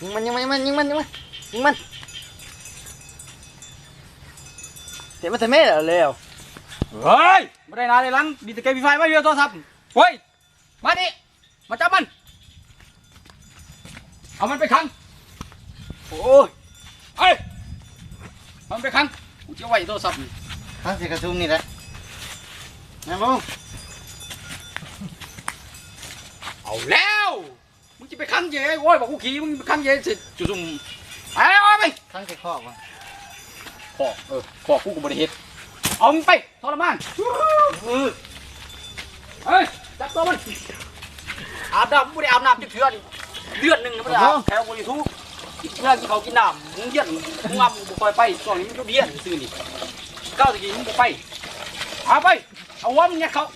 ຍິງມັນ ຍິງມັນ ຍິງມັນ ຍິງມັນ ຍິງມັນ ຍິງມັນ ເຕະມາໃສ່ແມ່ແລ້ວ. ເຮີ້ຍ ບໍ່ໄດ້ໜ້າໄດ້ຫຼັງ ມີແຕ່ເກມຟຣີໄຟມາຢູ່ໂທລະສັບ. ໂອ້ຍ ມານີ້ ມາຈັບມັນ ເອົາມັນໄປຂັງ. ໂອ້ຍ ເອີຍ ເອົາມັນໄປຂັງ ກູຈະເອົາໄວ້ໂທລະສັບນີ້ ຂັງໃສ່ກະທຸງນີ້ແຫຼະ ນາງລຸງ. ເອົາແລ້ວ ມຶງຈະໄປຂັງເຫຍ ໂອ້ຍ ບັກກູຂີ້ ມຶງໄປຂັງເຫຍໃສ່ຈຸຊຸມ ເອົາໄປ ຂັງໃສ່ຄອກວະ ຄອກ ເອີ ຄອກກູກໍບໍ່ໄດ້ເຮັດ ເອົາມັນໄປ ທໍລະມານ ເອີ ເອີຍ ຈັບຕົວມັນ ອາບນ້ຳ ບໍ່ໄດ້ອາບນ້ຳຈັກເທື່ອນີ້ ເດືອນໜຶ່ງ ບໍ່ໄດ້ອາບ ແຖວບໍ່ໄດ້ຖູ ເວລາກິນເຂົ້າກິນນ້ຳ ໂຮງຮຽນ ໂຮງຮຽນບໍ່ຄ່ອຍໄປ ຊ່ວງນີ້ມັນຢຸດຮຽນຊື່ໆ ນີ້ ເກົ່າແຕ່ກີ້ມັນບໍ່ໄປ ເອົາໄປ ເອົາຫົວມັນຍັດເຂົ້າ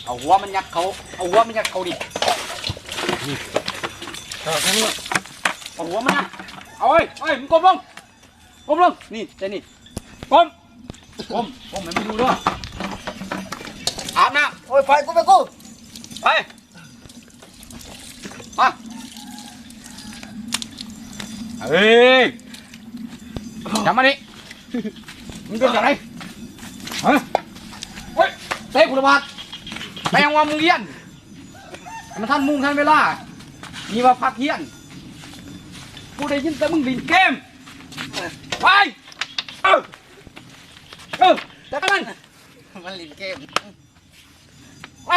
ເອົາຫົວມັນຍັດເຂົ້າ ເອົາຫົວມັນຍັດເຂົ້ານີ້ ນີ້ ເອົາທາງນີ້ ເອົາຫົວມັນນະ ເອົາເອີຍ ເອີຍ ມຶງກົ້ມລົງ ກົ້ມລົງ ນີ້ ໃສ່ນີ້ ກົ້ມ ກົ້ມ ກົ້ມໃຫ້ມັນຢູ່ເດີ ອາບນ້ຳ ໂອ້ຍ ໄປ ກູ ໄປ ກູ ໄປ ມາ ເອີຍ ຈັບມານີ້ ມຶງເປັນຈັ່ງໃດ ຮະ ໂອ້ຍ ເຕະກູລະບາດ ໄປຫາວ່າມຶງຮຽນ ມັນທັນມຸງທັນເວລາ ນີ້ວ່າພັກຮຽນ ກູໄດ້ຍິນແຕ່ມຶງຫຼິ້ນເກມ ໄປ ເອີ ເອີ ຈັດການມັນ ມັນຫຼິ້ນເກມ ໄປ